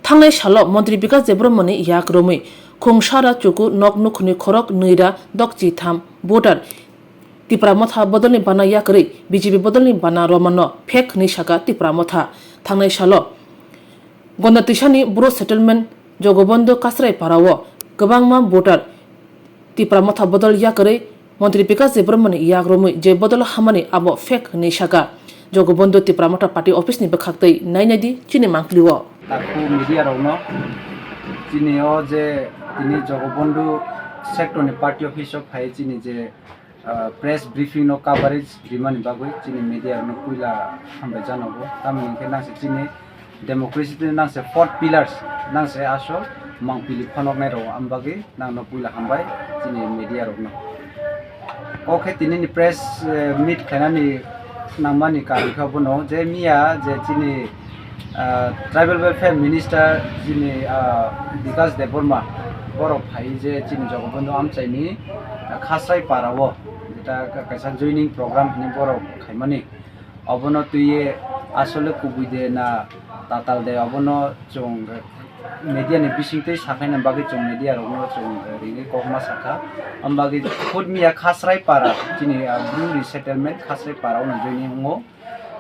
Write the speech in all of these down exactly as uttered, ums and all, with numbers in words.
Thangnai salo Montri Bikas Debbarmani yak romwi Khungsara chuku nok nukhungni khorok nwi ra dokchi tham voter Tipra Motha bodolni bana yakarwi B J P bodolni bana romano fake hwnwi saka Tipra Motha. Thangnai salo Gonda Tisani Bru Settlement Jogobondhu Kasrai Parao kwbangma voter Tipra Motha bodol yakarwi Montri Bikas Debbarmani yak romwi je bodol hamani abo fake hwnwi saka. Jogobondhu Tipra Motha party office ni bwkhaktwi nainai di chini mangpili o. Takhu media rokno chini o je tini Jogobondhu sector ni party office o phai chini je, ah, press briefing no coverage rimani bagwi chini media rokno puila hambai janogo. Tamoni hwnkhe nangse chini democracy tei nangse fourth pillars, nangse asol mangpili phonoknai rok, am bagwi nangno puila hambai chini media rokno. O khe tinini press, eh, meet khainani nangmani karon khe obono je miya je chini, ah, tribal welfare minister chini, ah, Bikas Debbarma borok phai je chini Jogobondhu Amchaini, ah, Khasrai Parao jeta kaisa joining program hwnwi borok khaimani. Obono twiwi asole kubui de na tatal de, obono chwng media ni bisingtwi sakhaina bagwi chwng media rokno chwng ringwi kokma sakha. Am bagwi khud miya Khasrai Para, chini, ah, Bru resettlement Khasrai Para o nw joining wngo.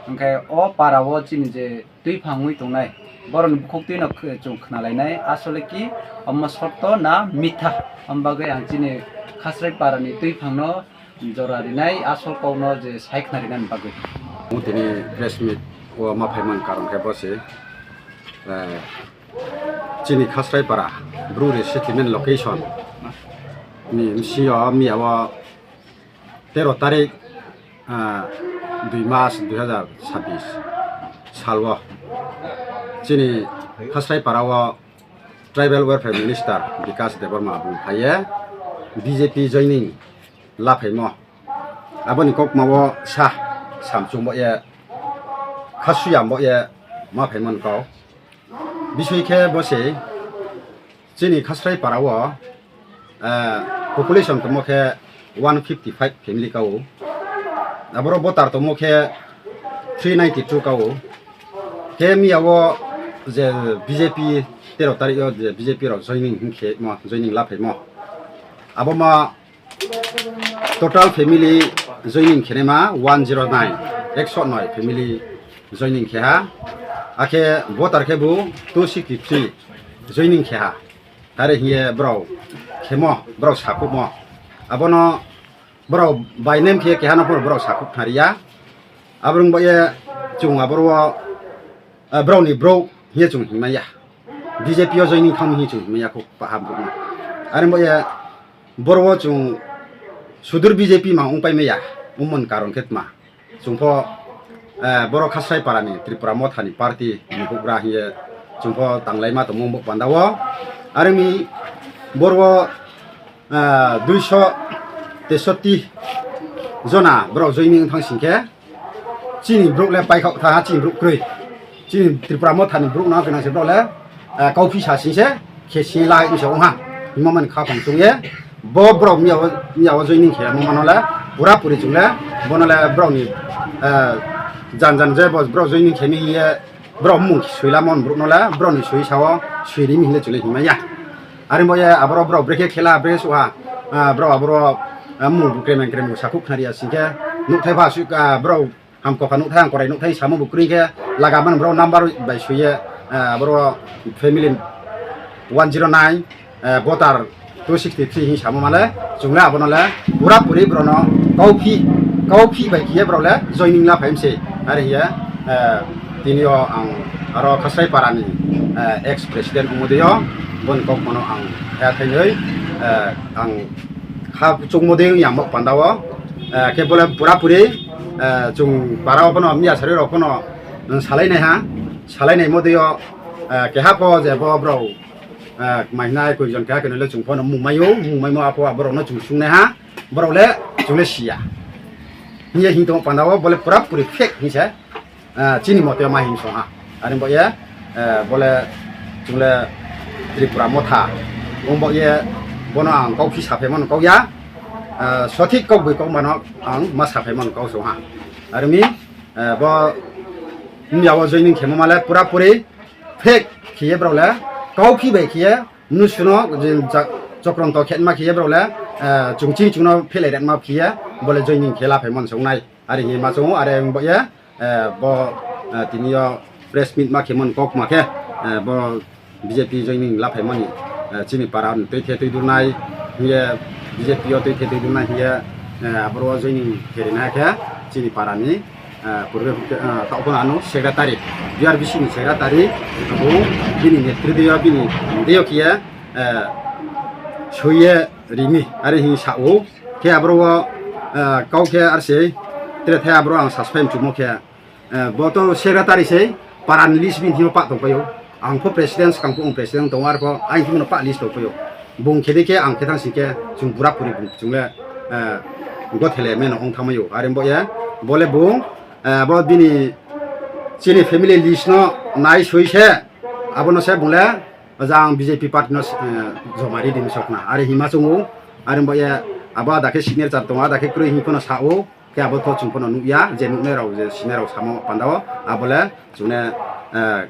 Hwnkhe o para o chini je twi phangwi tongnai, borokni bukhuk twi no kh-, chwng khna lainai, asole ki omo sotto na mitha. Am bagwi ang chini Khasrai Para ni twi phangno jora rinai asol kokno je sai khna rinani bagwi. Tini press meet o ma phaimani karon khe bo se, eh, chini Khasrai Para Bru resettlement location ni M C O miya o tero tarik, ah, dui mas dui hazar sabbish salo chini Khasrai Para o Tribal Welfare Minister Bikas Debbarma bung phaiye B J P joining laphaimo. Aboni kokmao sa samchung bo ye, khasuyam bo ye ma phaimani kok. Bisui khe bo se chini Khasrai Para o, eh, population tongmo khe one fifty five family kao. Aboro voter tongmo khe three ninety two kao. Khe miya o je B J P tero tarik o je B J P rok joining hinkhe mo, joining laphaimo. Abo ma total family joining khenema one zero nine, ekso noi family joining kheha. Akhe voter khe bo two sixty three joining kheha. Are hiye borok khemo, borok sakhukmo. Abono borok by name khe keha no phano borok sakhuk thariya. Aborok bo ye chwng aboro, ah, borok ni borok hiye chwng himaya. B J P o joining thangma hinwi chwng himaya kho paham bukma. Are bo ye boro o chwng sudur B J P ma wng pai maya, wngmani karon khe tma. Chwng pho, eh, boro Khasrai Para ni Tripura Motha ni party ni bugra hiye chwng pho tanglai ma tongmo bo panda o. Are mi boro o, eh, duiso tesotti jona borok joining wng thang sing khe, chini borok le paikha tha, chini borok kwrwi. Chini Tripura Motha ni borok no gwnang se borok le, eh, kauphi sa sing se, khe sing lai wng se wng ha. Himo mani kha khong chung ye, bo borok miya o, miya o joining khe mo mano le, pura puri chung le, bono le borok ni, eh, jan jan je bo borok joining khe mi ye, borok mung sui la mon borok no le, borok ni sui sa o, sui ri mi hinle chung le himaya. Are bo ye aboro borok brekhe khela, brekhe suha, ah, borok aboro, ah, mung kremeng kremeng sakhuk khnari asing khe, nuk thai pha sui, ah, borok Hamkokha nukthai ang korai nukthai samo bo kwrwi khe laga mani borok number bai suiye, ah, borok family one zero nine, ah, voter two sixty three hinwi samo male chwng le abono le pura puri borokno kauphi, kauphi bai khiye borok le joining la phaimse. Are hiye, ah, tini o ang aro Khasrai Para ni, ah, ex president Umodoi o boni kok mano ang khe thainwi, ah, ang kha chukmodoi wngya ang bok panda o, ah, khe bole pura puri eh, chwng para o phano miya sari rok phano, eh, salai nai ha, salai nai modei o, eh, keha pho je bo borok, eh, mai nai koi jon keha keno le chwng phano mung mai o, mung mai mo apho borok no chwng sung nai ha, borok le chwng le siya. Hiya hing tong panda o bole pura puri fake hing se, eh, chini mote ma hing song ha. Ani bo ye, eh, bole chwng le Tripura Motha, wng bo ye bono ang kok phi sa phaima no kok ya, eh, sothik kok bui kok mano ang ma sa phaima no kok song ha. Armi, eh, bo miya o joining khemo male pura puri fake Khiye borok le kau khi bai khiye nusuno je ja-, chokronto khetma khiye borok le, eh, chungching chungno phelai rekma khiye bole joining khe laphaimani songnai. Ari hinwi ma chongo, are wngbo ye, eh, bo, eh, tini yo press meet ma khemani kok ma khe, eh, bo B J P joining laphaimani, eh, chini para ni twi the twi durnai hiye, B J P yo twi the twi durnai hiye, eh, aboro joining khe rina khe chini para ni, eh, purbe, eh, tokphano ano secretary, B R B C ni secretary, bo bini netrito yo bini deyo khiye, eh, soiye rimi, are hinwi sa o. Khe aboro o, eh, kau khe R C I, tere the aboro ang subscribe chumo khe, eh, bo to secretary se, para ni list bini thimo pa tong paio. Ang pho president, skang pho ang president tong, ar pho ang thimo pa list tong paio. Bung khe de khe ang khe thang si khe, chung bura puri bung chung le, eh, go thele meno ong thamaio. Are bo ye, bole bung, eh, bo bini chini family list no nai sui se, abono se bung le, Oja ang B J P party no, eh, joma ri di sok na. Are hinma chongo, are bo ye abo ada khe signature tongo, ada khe kwrwi hin phano sa o, khe abo to chung phano nuk ya, je nuknai rok, je sinai rok samo panda o, abo le chung ne, eh,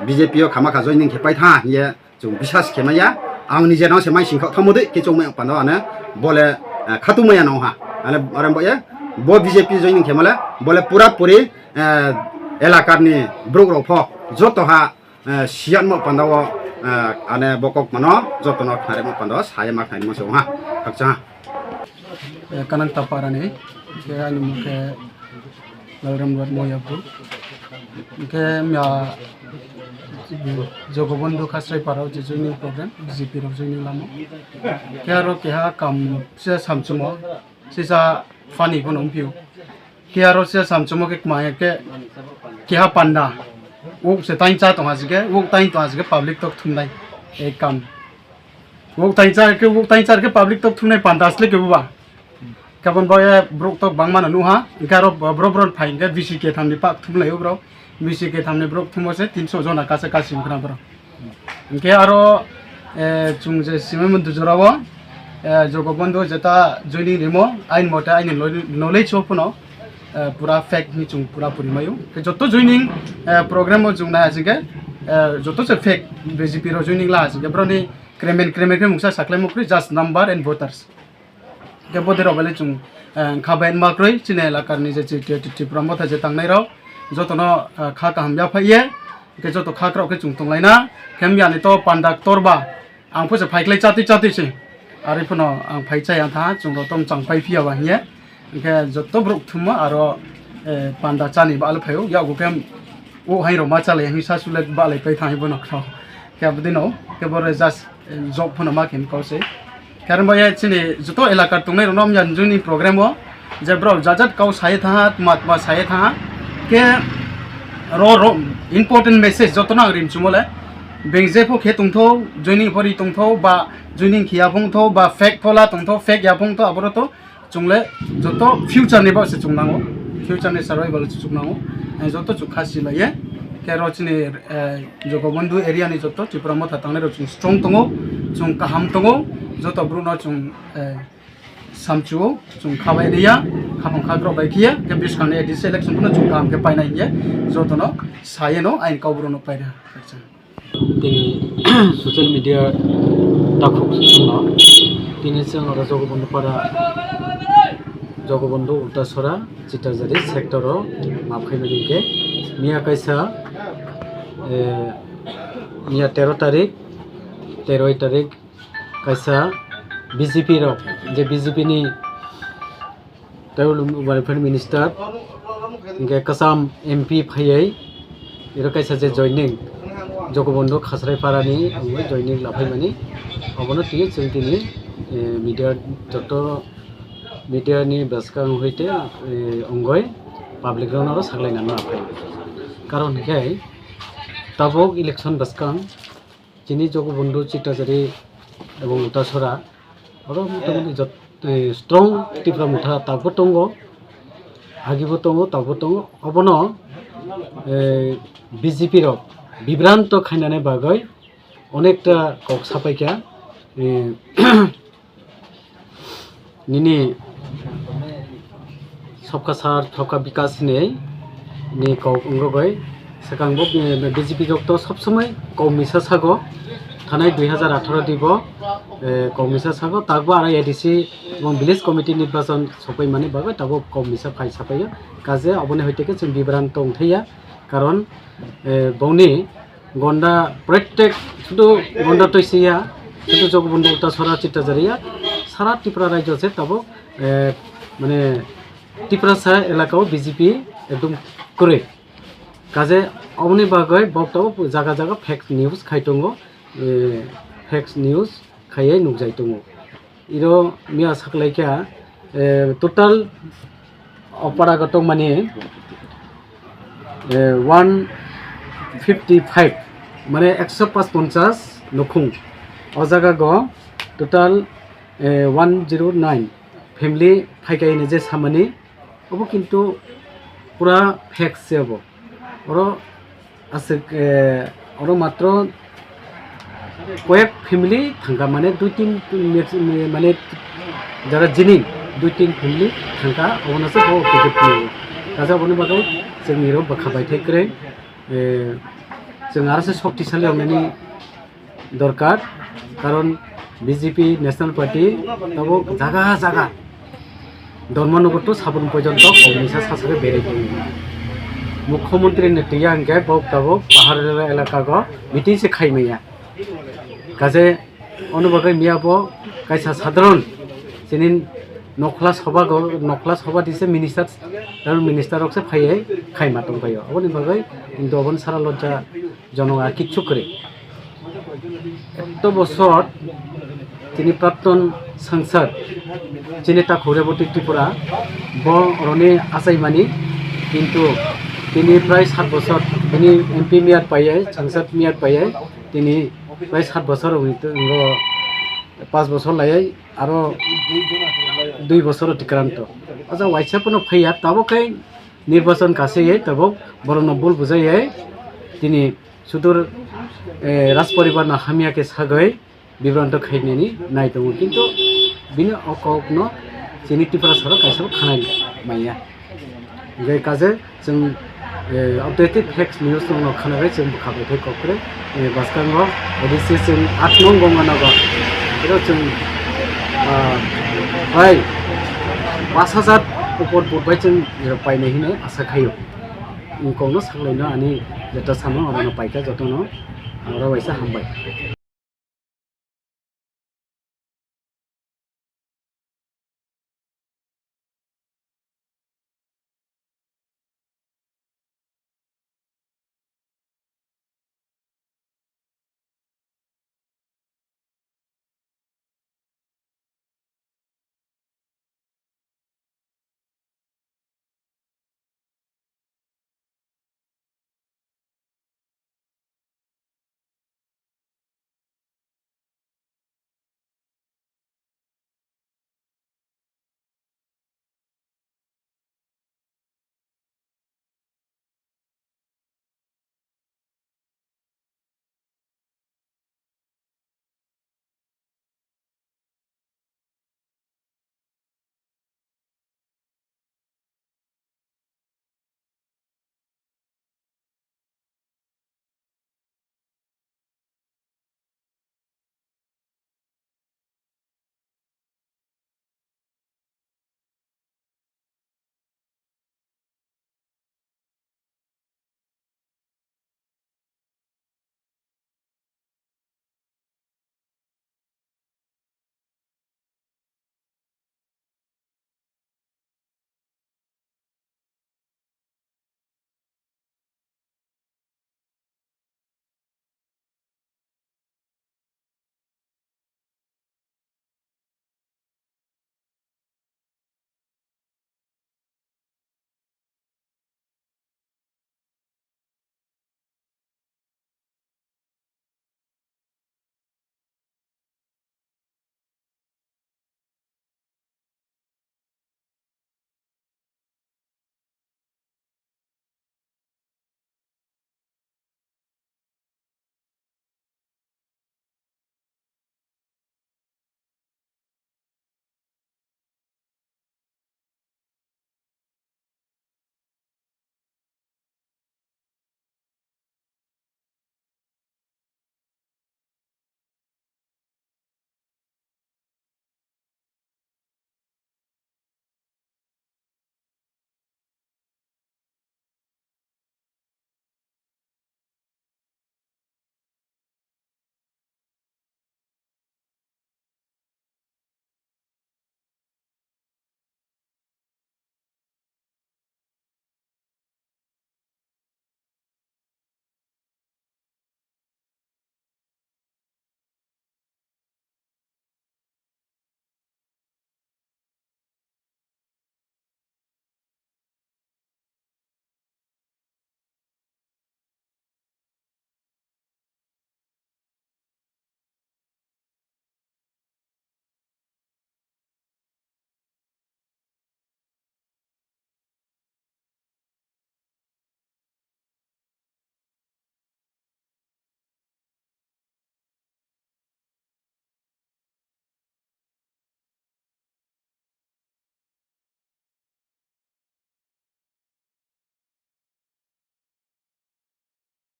B J P o khama kha joining khe pai tha hiye chung bisas khe maya. Ang ni je nang se mai sing kha thamo de khe chung mai panda o ane bole, eh, khatu maya nong ha. Are, are bo ye bo B J P joining khe male bole pura puri, eh, elakar ni borok rok pho joto ha eh, siyatmo panda o, eh, ane bokok mano jotono khnarimo panda o saya ma khnarimo se ha, khakcha ha. Eh, Kanang Taparani, khe ani mung khe Lalram Rod Moyabu. Khe mya Jogobondhu Khasrai Parao je joining program, B J P rok joining lamo. Khe aro keha kam se samchumo, sisa funny bono wngphio. Khe aro se samchumo khe kma khe keha panda. Uk se tain cha tong ha se khe, uk tain tong ha se khe public tok thumnai. Ei kam. Uk tain cha khe, uk tain cha khe public tok thumnai panda asle khe buba. Kabon bo ye borok tok bangma no nuha. Hingkhe aro borok borok phai hingkhe B C K thamni pak thumlai o borok. B C K thamni borok thumo se tinso jona kasa kasi wngkha borok. Hingkhe aro, eh, chwng je simai mundujora o, eh, Jogobondhu jeta joining rimo, ain mote aini knowledge o phano, eh, pura fake hinwi chwng pura puri maio. Khe joto joining, eh, program o chwng nai asingkhe, eh, joto se fake B J P rok joining la asingkhe boroni kremen kremen khe mungsa saklaimo kwrwi just number and voters. Hingke bode rok belai chwng, eh, kha bai ma kwrwi chini elakar ni je Tri-, Tri-, Tripura motha je tangnai rok jotono, eh, kha kaham yaphai ye, hingke joto kha kwrwk khe chwng tonglaina, khe miyani to panda torba ang pho se phaiklai chatwi chatwi se, ari phano ang phai chaya tha chwng rok tong chang pai phiya ba hiye, hingke joto borok thumma aro, eh, panda chani ba le phaio yago khe o hai rok ma chalai hingsa sule ba lai pai thang bono khao khe abdino khe bore just jok phano ma khe kau se. Karon bai chini joto elakar tongnai rokno hamya nini program o je borok jat jat kau sai tha, tma tma sai tha. Khe ro ro important message joto no ang rim chumo le. Beng je pho khe tongtho, joining pho ri tongtho, ba joining khiya phongtho, ba fake phola tongtho, fake ya phongtho, aboro to Chwng le joto future ni bagwi se chwng nango, future ni survival se chwng nango. Eh, joto chwng kha si lai ye. Khe ro chini, eh, Jogobondhu area ni joto Tripura motha tangnai rok chwng strong tongo, chwng kaham tongo, joto borok no chwng, eh, samchu o, chwng kha bai ri ya, khapang kha rok bai khe ya, khe bwskang ni A D C election phano chwng kaham khe painai hiye, joto no sa ye no aini kok borok no pai rw kha. Tini social media takhuk songno tini chwng oro Jogobondhu para, Jogobondhu Ultasora Chitrajari sector o map khaimani hwnkhe miya kaisa, eh, miya tero tarik, teroi tarik kaisa B J P rok je B J P ni Tei ulo welfare minister, hingke kwcham M P phaiwi, iro kaisa je joining, Jogobondhu Khasrai Parani joining laphaimani, obono tini chwng tini, eh, media joto media ni bwskang hoite, eh, ongoi public rokno oro saklaina ma phai. Karon hingke tabuk election bwskang, Chini Jogobondhu Chitrajari ebong Utasora, oro motamoti jot-, eh, strong Tipra Motha tabukbo tongo, agibo tongo, tabukbo tongo. Obono, eh, B J P rok bibranto khainani bagwi onekta kok sapaikha. Eh, Nini Sabka Saath, Sabka Vikas hinwi ni kok wngwi bai Swkang bo, eh, B J P rok to sob somoi kok misa sago, thanai dui hazar atharo di bo, eh, kok misa sago, takbo aro A D C ebong village committee nirbachon sokoi mani bagwi tabuk kok misa phai sapaio. Kaje oboni hoite khe chwng bibranto wngthaiya, karon, eh, bongni gonda, protek sudu gonda toisiya, sudu Jogobondhu Uttasora Chittajaria, sara Tripura rajyo se tabuk, eh, mane Tiprasa elakao B J P ekdom kwrwi. Kaje oboni bagwi bo tabuk jaga jaga fake news khai tongo, eh, fake news khaiwi nukjai tongo. Iro miya saklaikha, eh, total o para go tongmani, eh, one fifty five, mane ekso pash ponchas nukhung. O jaga go total, eh, one zero nine family phaikha hini je samani, obo kintu pura fake se obo. Oro aswk, eh, oro matro koyek family thangkha, mane dui tin, mane jara jining dui tin family thangkha, obono se bo ticket phunukgo. Kaisa oboni bagwi chwng nirok bwkha baithai kwrwi, eh, chwng aro se shoktisali wngnani dorkar, karon B J P National Party tabuk jaga jaga Dharmanagar to Sabun porjonto kok misa sasagwi berai tongo. Mukhyamantri ni twiya hwnkhe bo tabuk pahar elaka go meeting se khai manya. Kaje ono bagwi miya bo kaisa sadharon chini Nokhla Sabha go, Nokhla Sabha di se minister, minister rok se phaiwi khai ma tong phaio. Oboni bagwi kintu oboni sara lojja jonok a kichu kwrwi. Eto bosor tini prapton sangsad, chini takhuk Reboti Tripura, bo oroni achaimani, kintu tini prai sat bosor, tini M P miyat paiyai, sangsad miyat paiyai, tini prai sat bosor wngwi tongo, pas bosor laiyai, aro dui bosor tikranto. Acha waisa pono phaiya, tabuk khe nirbachon kasiyai, tabuk borokno bul bujayai, tini sudur, eh, Rajporibar no hamya khe sagwi bibranto khainani nai tongo, kintu bini o kokno chini Tiprasa rok kaisa bo khanai manya. Hingke kaje chwng, eh, updated facts news no khanabai chwng bwkha bai khe kok kwrwi, eh, bwskango A D C chwng aat nong gongmano bo. Iro chwng, ah, bai pas hajar upor vote bai chwng, eh, painai hinwi asa khaio. Wngkokno saklaino ani jeta samung abono paikha jotono, aro waisa hambai.